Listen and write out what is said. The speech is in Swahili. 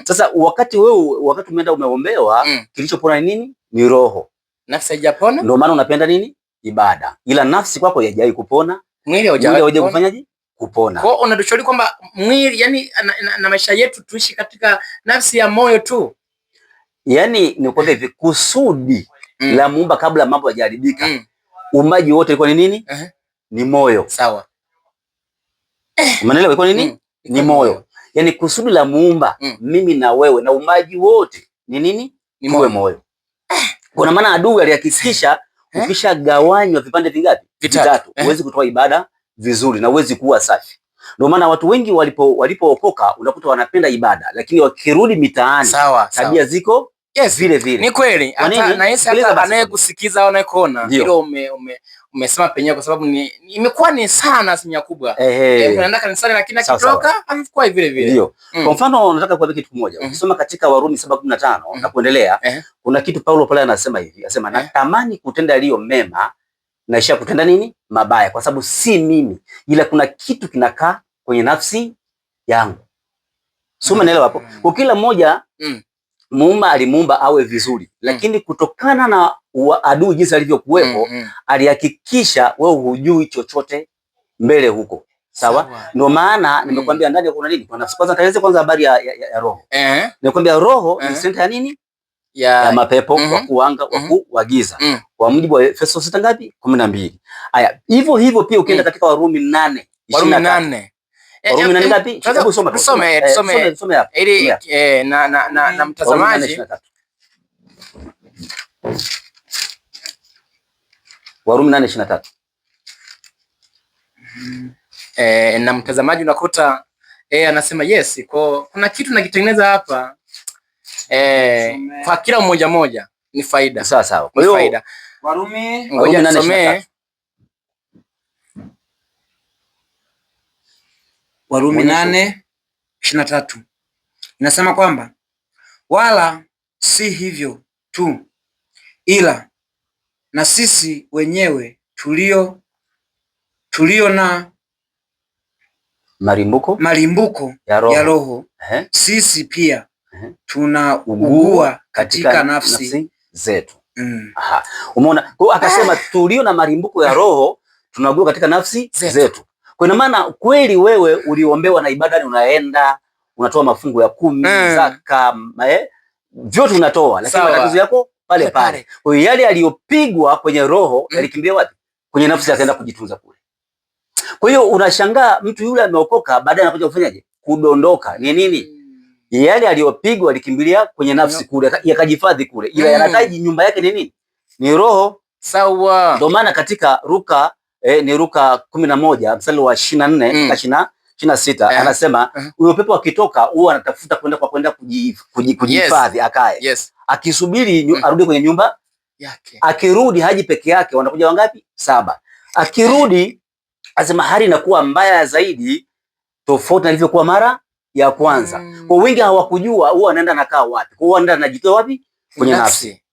Sasa wakati wewe, wakati umeenda umeombewa, kilichopona ni nini? Ni roho. Nafsi haijapona. Ndio maana unapenda nini? Ibada. Ila nafsi kwako haijawahi kupona. Mwili haujawahi haujawahi kufanyaje? Kupona. Kwa hiyo unatushauri kwamba mwili, yani na maisha yetu tuishi katika nafsi ya moyo tu. Yaani ni kwamba hivi kusudi la Muumba kabla mambo hayajaribika, uumbaji wote ilikuwa ni nini? Ni moyo. Sawa. Umeelewa? Ilikuwa ni nini? Ni moyo. Yaani kusudi la Muumba mimi na wewe na uumbaji wote ni nini? Ni Tuwe moyo. moyo. Kuna maana adui alihakikisha ukishagawanywa vipande vingapi? Vitatu. Vitatu. Huwezi kutoa ibada vizuri na huwezi kuwa safi. Ndio maana watu wengi walipookoka unakuta wanapenda ibada, lakini wakirudi mitaani tabia ziko vile vile. Ni kweli. Kwa Hata nini? na hisi Sikiliza hata basi. anayekusikiza au anayekuona, hilo umesema penyewe, kwa sababu ni imekuwa ni sana asilimia kubwa. Unaenda kanisani lakini akitoka anakuwa vile vile. Ndio. Kwa mfano nataka kuambia kitu kimoja. Ukisoma katika Warumi 7:15 na kuendelea, kuna kitu Paulo pale anasema hivi, anasema natamani kutenda yaliyo mema naishia kutenda nini? Mabaya, kwa sababu si mimi, ila kuna kitu kinakaa kwenye nafsi yangu. Sio, umeelewa hapo? Kwa kila mmoja Muumba alimuumba awe vizuri, lakini kutokana na adui jinsi alivyokuwepo, alihakikisha wewe hujui chochote mbele huko. Sawa? Ndio maana nimekuambia ndani kuna nini? Kuna nafsi. Kwanza taeleze kwanza habari ya roho. Nimekuambia roho ni center ya nini? Ya mapepo, wakuu wa anga, wakuu wa giza. Kwa mujibu wa Efeso 6 ngapi? 12. Haya, hivyo hivyo pia ukienda katika Warumi 8, Warumi 23. 8. Warumi 8 ngapi? Hebu soma tu. Tusome, tusome. Tusome hapo. Ili, Tusome hapo. na Warumi nane, mtazamaji. 23. Warumi 8:23. Na mtazamaji unakuta anasema yes, kwa kuna kitu nakitengeneza hapa kwa kila mmoja mmoja ni faida. Sawa sawa. Kwa Ni hiyo faida. Warumi Ngoja Warumi nane nisomee. 23. Warumi Mwenye 8:23 inasema kwamba wala si hivyo tu, ila na sisi wenyewe tulio na malimbuko malimbuko ya roho, ya roho sisi pia tunaugua katika katika nafsi, nafsi zetu. Mm. Aha. Umeona? Kwa hiyo akasema tulio na malimbuko ya roho tunaugua katika nafsi zetu. zetu. Kwa ina maana kweli wewe uliombewa na ibada, unaenda unatoa mafungu ya 10, zaka, vyote unatoa, lakini matatizo yako pale Pale pale. pale. Kwa hiyo yale yaliyopigwa kwenye roho yalikimbia wapi? Kwenye nafsi, akaenda kujitunza kule. Kwa hiyo unashangaa mtu yule ameokoka, baadaye anakuja kufanyaje? Kudondoka. Ni nini? Yale aliyopigwa alikimbilia kwenye nafsi kule, yakajifadhi kule. Ila yanahitaji nyumba yake ni nini? Ni roho. Ndio maana katika Luka ni Luka 11 mstari wa 24 mpaka 26 anasema huyo pepo akitoka huwa anatafuta kwenda kwa kwenda kujihifadhi akae. Akisubiri arudi kwenye nyumba yake. Akirudi haji peke yake, wanakuja wangapi? 7. Akirudi asema hali inakuwa mbaya zaidi tofauti na ilivyokuwa mara ya kwanza. Kwa wengi hawakujua huwa anaenda anakaa wapi. Kwa hiyo anaenda anajitoa wapi? Kwenye nafsi. Nafsi.